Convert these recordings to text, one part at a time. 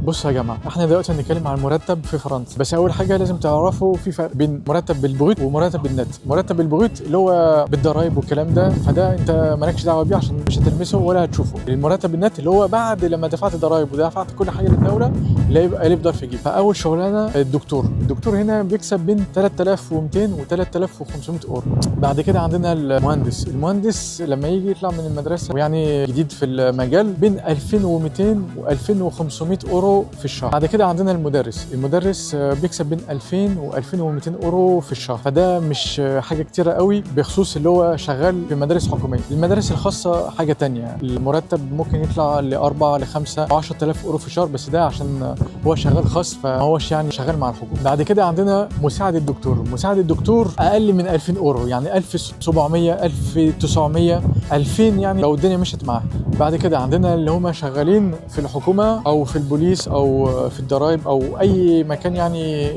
بصوا يا جماعه، احنا دلوقتي هنتكلم عن المرتب في فرنسا، بس اول حاجة لازم تعرفوا في فرق بين مرتب بال brut ومرتب بالنت. مرتب بال brut اللي هو بالضرايب والكلام ده، فده انت مالكش دعوه بيه عشان مش هتلمسه ولا هتشوفه. المرتب النت اللي هو بعد لما دفعت ضرايب ودفعت كل حاجة للدوله، اللي يبقى اللي يفضل في جيبك. فاول شغلانة الدكتور. الدكتور هنا بيكسب بين 3200 و 3500 اورو. بعد كده عندنا المهندس. المهندس لما يجي يطلع من المدرسة ويعني جديد في المجال، بين 2200 و 2500 اورو في الشهر. بعد كده عندنا المدرس. المدرس بيكسب بين 2000 و 2200 اورو في الشهر، فده مش حاجة كتيرة قوي بخصوص اللي هو شغال في مدارس حكوميه. المدارس الخاصة حاجة تانية، المرتب ممكن يطلع ل 4 ل 5 10000 اورو في الشهر، بس ده عشان هو شغال خاص فما هوش يعني شغال مع الحكومه. بعد كده عندنا مساعد الدكتور. مساعد الدكتور اقل من 2000 اورو، يعني 1700، 1900، 2000، يعني لو الدنيا مشيت معاه. بعد كده عندنا اللي هم شغالين في الحكومة او في البوليس او في الضرايب او اي مكان يعني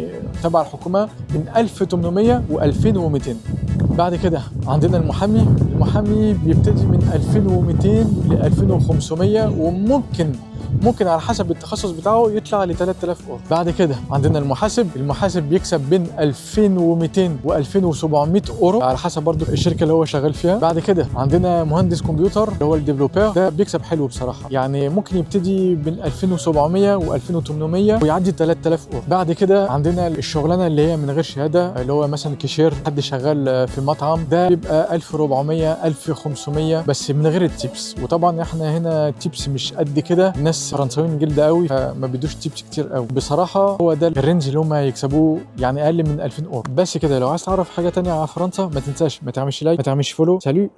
تبع الحكومه، من 1800 و 2200. بعد كده عندنا المحامي. المحامي بيبتدي من 2200 ل 2500، وممكن على حسب التخصص بتاعه يطلع ل 3000 اورو. بعد كده عندنا المحاسب. المحاسب بيكسب بين 2200 و 2700 اورو على حسب برضو الشركة اللي هو شغال فيها. بعد كده عندنا مهندس كمبيوتر اللي هو ال développeur، ده بيكسب حلو بصراحه، يعني ممكن يبتدي بين 2700 و 2800 ويعدي 3000 اورو. بعد كده عندنا الشغلانة اللي هي من غير شهاده، اللي هو مثلا كاشير، حد شغال في مطعم، ده بيبقى 1400، 1500 بس من غير ال tips. وطبعا احنا هنا ال tips مش قد كده، الناس فرنساويين جلد قوي فما بيدوش tips كتير قوي بصراحه. هو ده ال range اللي هم يكسبوه، يعني اقل من 2000 اورو بس كده. لو عايز تعرف حاجة تانية على فرنسا ما تنساش ما تعملش like، ما تعملش follow. salut.